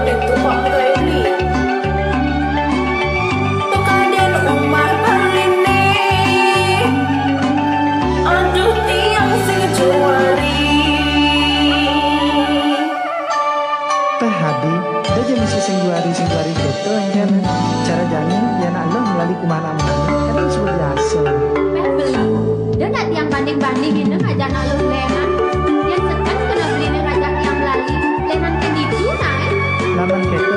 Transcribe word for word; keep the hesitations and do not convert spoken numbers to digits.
Itu Pak Fredly. Pekadén umah beliné. Aduh tiang sing juari. Téh Hadi, da ja misi sing juari, sing juari kéto, éngkén cara jani, yén aluh melali kumaha anak-anak, kan geus biasa. Téh beli, da ndak tiang banding-bandingin ngajak anak aluh lénan. Yén sekan kena beliné ngajak tiang melali, lénan kén ditu, nah, éh. Lamun kéto,